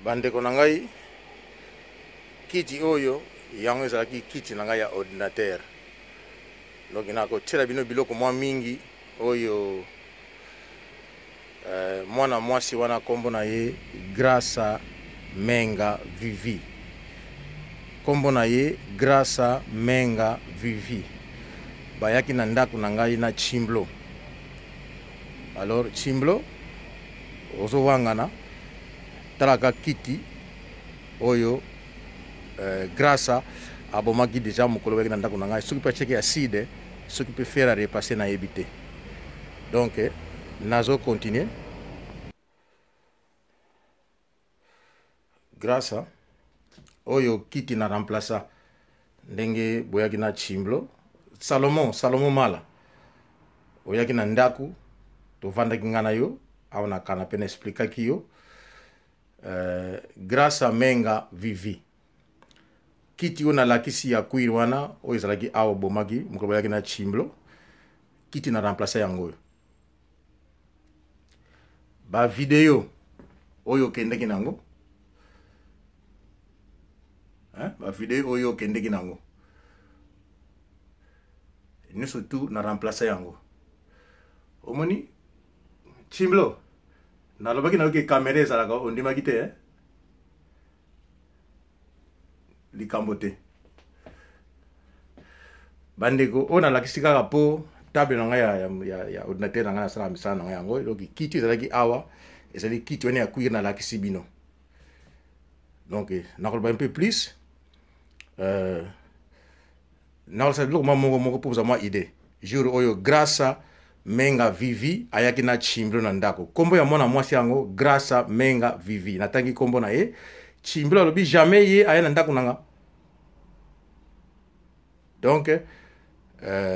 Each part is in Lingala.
Bandeko na ngai, kiti oyo yango ezalaki kiti na ngai ya ordinateur. Donc nakotiela bino biloko mwa mingi oyo eh, mwana mwasi wana nkombo na ye Grasa Menga Vivi, nkombo na ye Grasa Menga Vivi, bayaki na ndako na ngai na Chimblo. Alors Chimblo ozowangana, talaka kiti oyo eh, Grasa abomaki deja mokolo bayaki na ndako na ngai, soki mpe atiaki acide, soki mpe fer à repasser, nayebi te. Donc nazo continuer. Grasa oyo kiti na remplaça ndenge boyaki na Chimblo Salomon, Salomon Mala, oyaki na ndako, tovandaki ngai na yo awa na canapé, na explikaki yo grâce à Menga Vivi, kiti oyo nalakisi ya cuir wana oyo ezalaki awa obomaki mokolo boyaki na Chimblo, kiti na remplace yango oyo. Ba video oyo okendeki nango, hein? Ba video oyo okendeki nango nyonso tu na remplace yango. Omoni Chimblo, nalobaki nayoki kamera ezalaka, ondimaki te, eh? Likambo te bandeko, oyo nalakisi kaka mpo table na ngai ya ordinateur na ngai, nasalaka misala na ngai yango. Eloko kiti ezalaki awa ezali kiti wana ya cuir nalakisi bino. Donc nakoloba un peu plus, nakolakisa biloko mwa moko moko mpo kozwa mwa idée. Jour oyo Grâce Menga Vivi ayaki na Chimblo na ndako, nkombo ya mwana mwasi yango Grâce Menga Vivi, natangi nkombo na ye. Chimblo alobi jamais ye aya na ndako na nga. Donc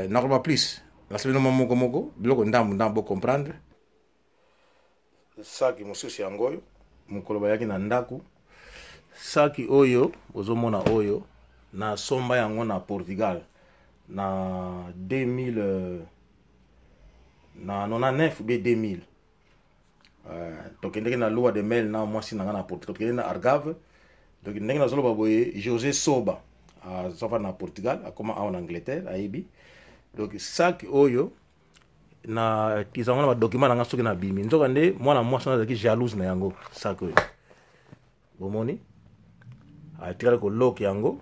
nakoloba plus, nasala bino mwa moko moko biloko ndambu ndambu bocomprendre. Saki mosusu yango oyo mokolo bayaki na ndako, saki oyo bozomona oyo nasomba yango na Portugal na 2000, na 99 be 2000. Tokendeki na lua de mel na mwasi na ngai na Portugal, tokendeki na Argave. Donc ndenge nazoloba boye, José Soba azafa na Portugal, akoma awa na Angleterre, ayebi. Donc saki oyo na tizango na badocument na ngai soki nabimi, nzoka nde mwana mwasi wana azalaki jalouse na yango. Saki oyo bomoni atikali koloke yango,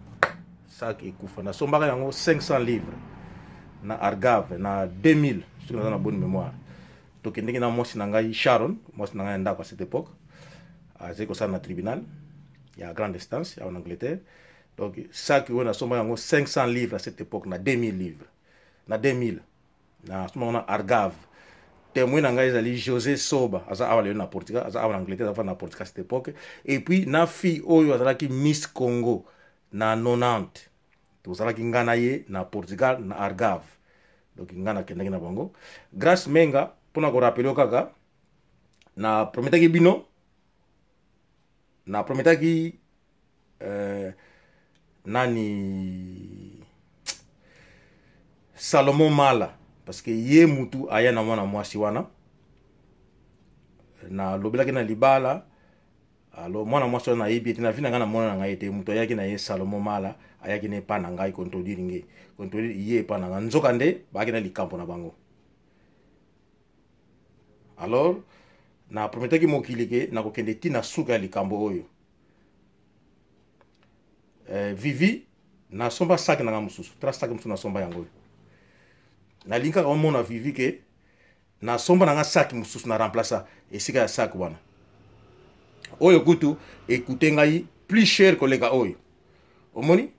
saki ekufa. Nasombaka yango 500 livres na Argave na 2000 soki naza na bonne mémoire. Tokendeki na mwasi na ngai Sharon, mwasi na ngai ya ndako à cette époque, azali kosala na tribunal ya grande instance awa na Angleterre. Donc saki oyo nasomba yango 500 livres à cette époque na 2000 livres, na 2000 nasomba yango na Argave. Témoin na ngai ezali José Soba, aza awa lelo na Portugal, aza awa na Angleterre, aza na Portugal à cette époque. Et puis na fille oyo azalaki Miss Congo na 90, tozalaki ngai na ye na Portugal na Argave. Donc ngai nakendaki na bango. Grâce Menga, mpona korappeler yo kaka, na prometaki bino, na prometaki nani Salomon Mala, parce que ye mutu aya na mwana mwasi wana nalobelaki na libala. Alors mwana mwasi wana nayebi ete na vi na ngai na mwana na ngai ete moto ayaki na ye Salomon Mala ayaki na epa na ngai kointroduire nge, kointroduire ye epa na ngai, nzoka nde bayaki na likambo na bango. Alors na prometaki mokili ke nakokende ti na suka ya likambo oyo. Vivi, nasomba saki na ngai mosusu, tra saki mosusu nasomba yango oyo. Nalingi kaka omona Vivi ke nasomba na nga saki mosusu na remplaça esika ya saki wana. Oyo kutu ekute ngai plus cher koleka oyo omoni,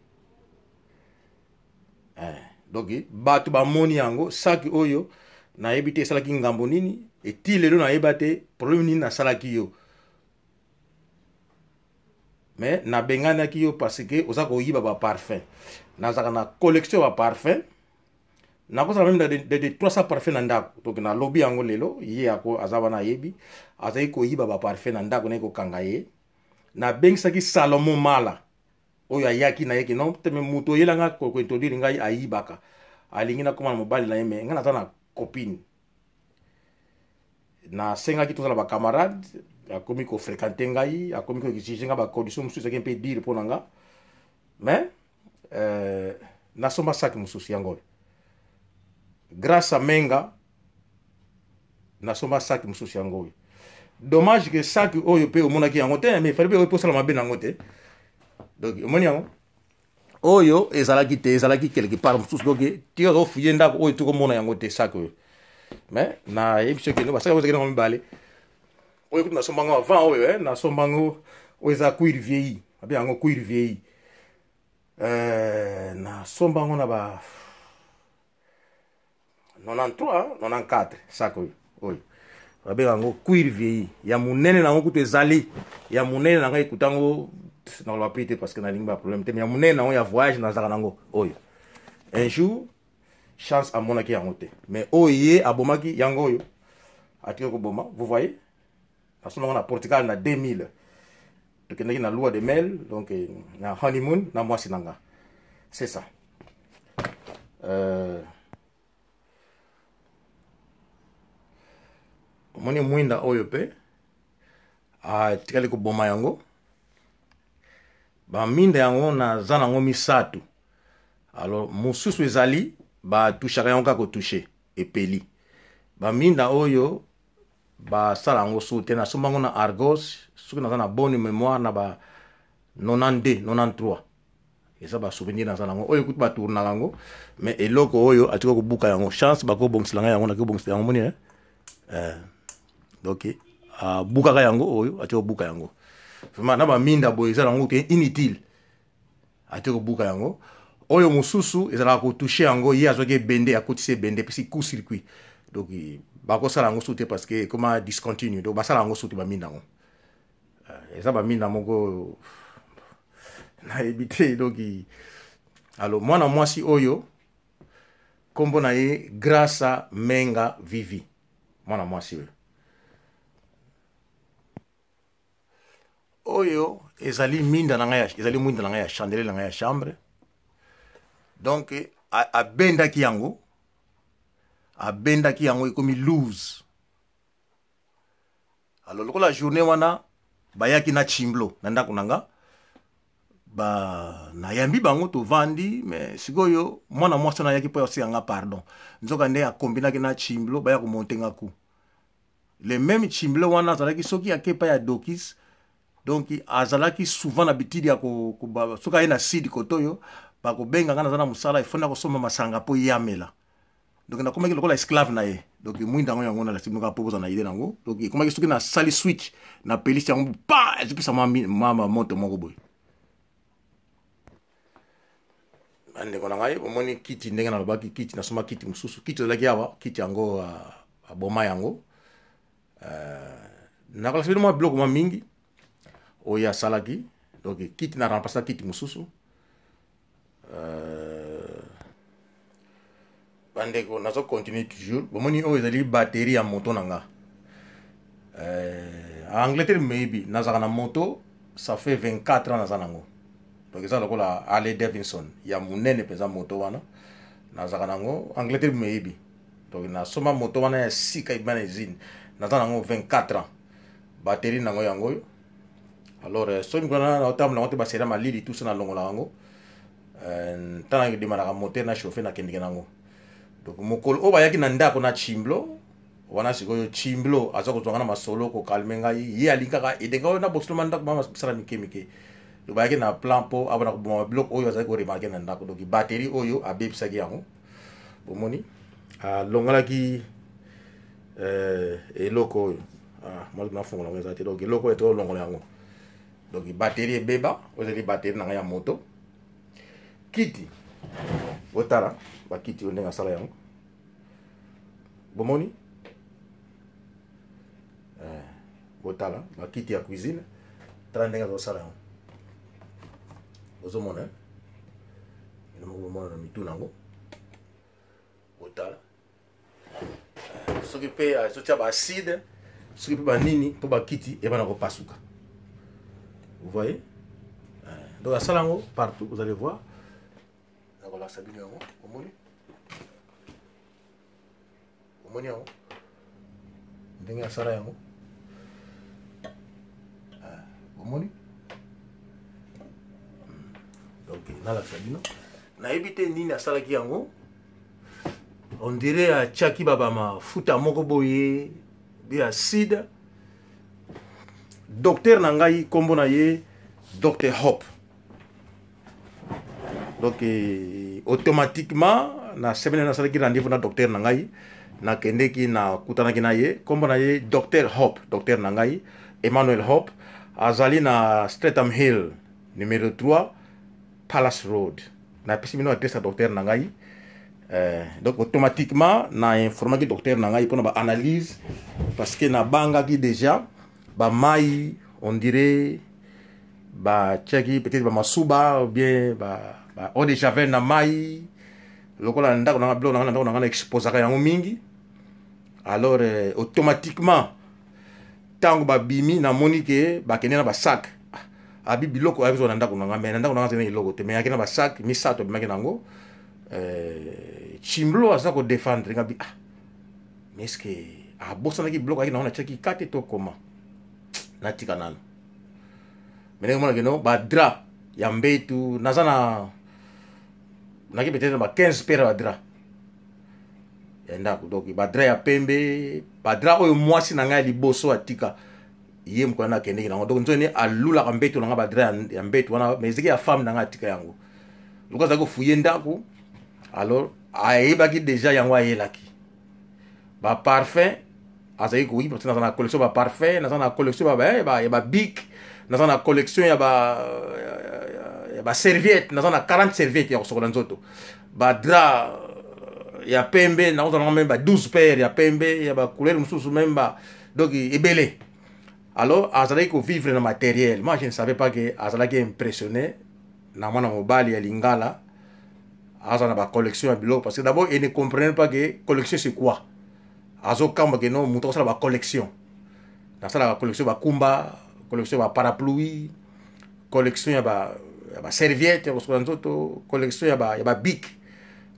Donc bato bamoni yango saki oyo, nayebi te esalaki ngambo nini eti lelo, nayeba te problème nini nasalaki yo, mais nabenganaki yo parce que oza koyiba baparfum. Nazalaka na collection ya baparfum, nakozala même de 300 parfum na ndako. Donc nalobi yango lelo, ye ako aza wana ayebi, azali koyiba baparfum na ndako, naye kokanga ye. Nabengisaki Salomon Mala oyo ayaki na ye ke non te, me moto oyelanga kointroduire ngai ayibaka, alingi nakóma na mobali na ye, me ngai naza na copine, nasengaki tozala bacamarade. Akomi kofréquente ngai, akomi koexige ngai bacondition mosusu ezalaki mpe dire mpo na nga. Mais nasomba saki mosusu yango oyo. Grâce à Menga, nasomba saki mosusu yango oyo. Dommage que saki oyo mpe omonaki yango te, mais fallait mpe oyo mpe osala mabe na yango te. Donc omoni yango oyo ezalaki te, ezalaki quelque part mosusu. Donc ti ozofuye ndako oyo, tokomona yango te, saki oyo. Mais nayebi soki basaki yango ezalaki nango mibale. Oyo kutu nasomba yango avant oyo, nasomba yango oyo eza cuir vieilli, abe yango cuir vieilli. Nasomba yango na ba 93, 94. Sac oyo, oyo babenga yango cuir vieilli, ya monene nango kutu ezali ya monene na ngai ekuta yango, nakoloba prix te parce que nalingi baproblème te, mais ya monene nango ya voyage nazalaka nango oyo. Un jour Chance amonaki yango te, mais oyo ye abomaki yango oyo atiki koboma. Vous voyez, nasomba yango na Portugal na 2000. Tokendaki na lua de miel, donc na honeymoon na mwasi na nga. C'est ça. Omoni mwinda oyo mpe atikali koboma yango. Baminda yango naza nango misato. Alors mosusu ezali batushaka yango kaka kotouche, epeli. Baminda oyo basala yango su te. Nasomba yango na Argos, soki naza na bonne mémoire, na ba 92, 93. Eza basouvenir naza nango. Oyo kutu batournaka yango, mais eloko oyo atika kobuka yango. Chance bakobongisela ngai yango, nakobongisela yango. Moni, donc abukaka yango, oyo atika kobuka yango vraiment na baminda boye eza nango te, inutile. Ati kobuka yango. Oyo mosusu ezalaka kotouche yango, ye azwaki ebende, akotisi ebende, epesi court circuit. Donc bakosala yango su te parce que ekoma discontinue. Donc basala yango su te baminda yango. Eza baminda moko nayebi te. Donc alors mwana mwasi oyo nkombo na ye Grasa Menga Vivi, mwana mwasi oyo. Oyo ezali minda na ngai, ezali mwinda na ngai ya chandelier na ngai ya chambre. Donc abendaki yango, abendaki yango, ekomi loose. Alors lokola journée wana bayaki na chimblo na ndako na nga, ba nayambi bango, tovandi. Mais sikoyo mwana mwasi wana ayaki mpo asenga nga pardon, nzoka nde akombinaki na chimblo baya komonte nga ku. Le même chimble wana azalaki, soki ake epai ya Dokis, donc azalaki souvent na bitidi ya soki aye na sidi kote oyo bakobenga nga, naza na mosala, ifo na kosomba masanga mpo ye amela. Donc nakomaki lokola esclave na ye. Donc mwinda yango, yango nalasi bino kaka mpo bozala na idée nango. Donc ekomaki soki nasali switch, napelisi yango, pa ezopesa mwa moto moko boye. Bandeko na ngai, bomoni kiti ndenge nalobaki, kiti nasomba, kiti mosusu, kiti ezalaki awa, kiti yango aboma yango. Nakolakisa bino mwa biloko mwa mingi oyo asalaki. Donc kiti na remplace kiti mosusu. Bandeko, nazo continue toujours. Bomoni oyo ezali batterie ya moto na nga. Angleterre maybe nazalaka na moto, ça fait 24 ans naza nango. Donc eza lokola Harley Davidson ya monene mpenza, moto wana nazalaka nango. Angleterre maybe, donc nasomba moto wana ya sika ebima na usine, naza nango 24 ans. Batterie nango yango oyo. Alors soki mikolo naotambola yango te, basera malili tout ça, nalongola yango. Ntango edemaraka moteur na chauffe, nakendeke nango. Donc mokolo oyo bayaki na ndako na chimblo wana, sikoyo chimblo aza kozwanga na masolo, kokalme ngai, ye alingi kaka edeka oyo na bosiloma ndako masala mike mike. Donc bayaki na plan mpo abana koboma biloko oyo azali koremarke na ndako. Donc batterie oyo abebisaki yango, bomoni alongalaki eloko oyo. Ah, nafongola yango eza te. Donc eloko oyo tolongola yango, donc batterie ebeba. Oyo ezali batterie na ngai ya moto. Kiti, botala bakiti oyo ndenge asala yango, bomoni. Botala bakiti ya cuisine, tala ndenge azosala yango, bozomona bino moko, bomona na mitu nango. Botala soki mpe azotia baacide, soki mpe banini, mpo bakiti ebana kopasuka. Vous voyez, donc asala yango partout, vous allez voir, nakolakisa bino yango. Omoni, omoni yango ndenge asala yango. Bomoni? Donc nalakisa bino, nayebi te nini asalaki yango. On dirait atiaki ba mafuta moko boye be acide. Docteur na ngai, nkombo na ye Dr Hope. Donc automatiquement na semaine nasalaki rendez-vous na docteur na ngai, nakendeki, nakutanaki na ye. Nkombo na ye Dr Hope. Docteur na ngai Emmanuel Hope azali na Streatham Hill, numéro 3 Palace Road. Napesi bino adresse ya docteur na ngai. Donc automatiquement na informaki docteur na ngai mpona baanalyse, parce que nabangaki déjà bamai, on dirait batiaki peut-être bamasuba ou bien ba eau de javel na mai. Lokola ndako nanga, biloko nanga na ndako nanga, na exposaka yango mingi. Alors automatiquement ntango babimi, namoni ke bakende na basac. Abi biloko ayaki kozwa na ndako nanga, mais na ndako nanga azali na eloko te. Mais ayaki na basac misato, abimaki nango. Chimblo aza kodefendre nga bi. Ah, mais est ce que abosanaki biloko ayaki nango, natiaki kate to koma natika nano? Mais ndenge omonaki no badrap ya mbetu, naza na naki peut-être na ba 15 paire ya badrap ya ndako. Donc badrap ya pembe, badrap oyo mwasi na ngai ya liboso atika, ye mokolo wana akendeki nango. Donc nzoni alulaka mbeto na ngai, badrap ya mbeto wana, mais ezaki ya femme na ngai, atika yango. Lokola azalaki kofuye ndako, alors ayebaki déjà yango, ayelaki baparfum azalaki koyiba. Naza na collection baparfum, naza na collection ya babic, naza na collection ya baserviette, naza na 40 serviette ya kosokola nzoto. Badrap ya pembe nakozala même ba 12 paire ya pembe, ya bacouleur mosusu même ba, donc ebele. Alors azalaki kovivre na matériel. Moi, je ne savais pas que azalaki impressionné na mwana mobali ya lingala aza na bacollection ya biloko, parce que d'abord il ne comprenait pas que collection, c'est quoi. Azokamba ke no moto akosala bacollection. Nasalaka collection bakumba, collection ya baparapluie, collection ya baserviette ya kosokola nzoto, collection ya babic.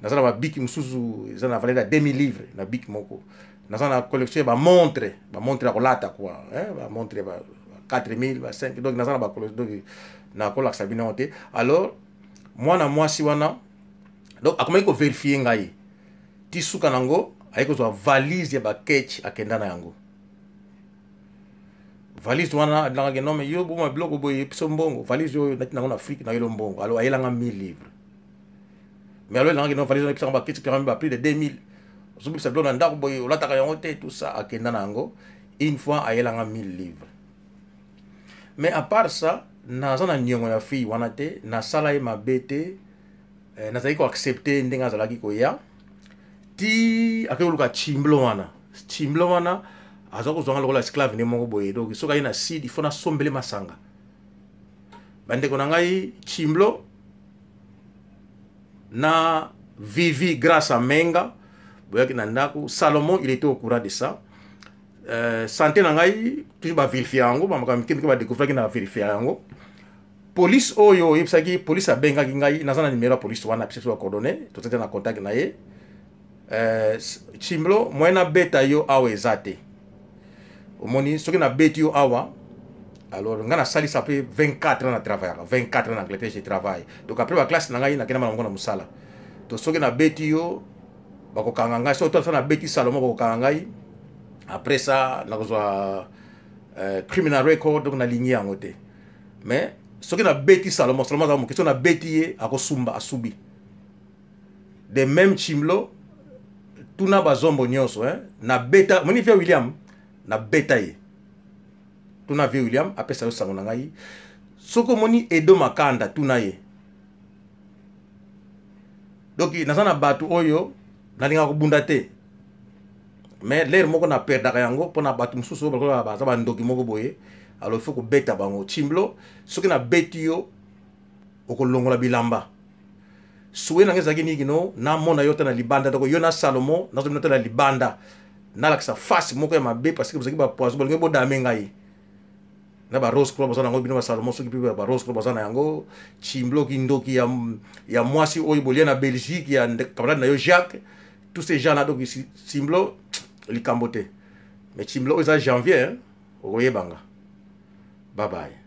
Naza na babic mosusu eza na valeur ya 2000 livres na bic moko. Naza na collection ya bamontre, bamontre ya kolata quoi, bamontre ya ba 4000, ba 5. Donc naza na bacollection, donc nakolakisa bino yango te. Alors mwana mwasi wana, donc akomaki kovérifier ngai ti suka nango aye kozwa valise ya baketch, akenda na yango. Valise wana alingaki non, mais yo boma biloko boye, biso mbongo. Valise oyo nati nango na Afrique, nayelo mbongo. Alors ayelanga 1000 livres, mais alors elangaki non, valise wana episanga baketch peka ba plus de 2000. Ozobimisa biloko na ndako boye, olataka yango te, tout ça. Akenda na yango. Une fois ayelanga 1000 livres. Mais à part ça, naza na niongo ya fille wana te, nasala ye mabe te. Nazalaki koaccepte ndenge azalaki koya ti akei koluka chimblo wana. Chimblo wana aza kozwanga lokola esclave nde moko boye. Donc soki aye na sud, il faut nasombele masanga. Bandeko na ngai, chimblo na Vivi grâce à Menga boyaki na ndako. Salomon, il était au courant de ça. Santé na ngai toujours bavérifie yango, bamakambo mike mike badécouvraki na bavérifie yango. Police oyo oyebisaki, police abengaki ngai, naza na numéro ya police wana, apesi biso bacoordonnées, tozali na contact na ye. Chimblo, moyen nabeta yo awa eza te. Omoni, soki nabeti yo awa, alors ngai nasalisa mpe 24 ans na travaillaka, 24 ans na Angleterre je travaille. Donc après baclasse na ngai, nakenda na bango na mosala. To soki nabeti yo, bakokanga ngai. Soki tosa nabeti Salomo, bakokanga ngai. Après ça nakozwa criminal record. Donc nalingi yango te. Mais soki nabeti Salomo, Salomo aza moke, soki nabeti ye akosumba, asubi. De même Chimlo, tuna bazombo nyonso, hein? Nabeta moni vieux William, nabeta ye. Tuna vieux William, apesa yo sango na ngai. Soki omoni Edo Makanda, tuna ye. Donc naza na bato oyo nalingaka kobunda te, mais l'heure moko naperdaka yango mpona bato mosusu oyo bakola baza bandoki moko boye. Alors il faut kobeta bango. Chimblo, soki nabeti yo, okolongola bilamba. Suwe nanga ezalaki nini? No, namona yo te na libanda. Donc yo na Salomo, nazomina te na libanda, nalakisa face moko ya mabe, parce que bozalaki bapoison, bolingi bodame ngai na barose croix baza nango. Bino basalomo, soki mpe barose croix baza na yango. Chimblo, kindoki ya mwasi oyo bolia na Belgique, ya camarade na yo Jacques, tous ces gens là. Donc Chimblo, likambo te. Mais Chimblo oyo eza janvier, okoyebanga. Bye bye.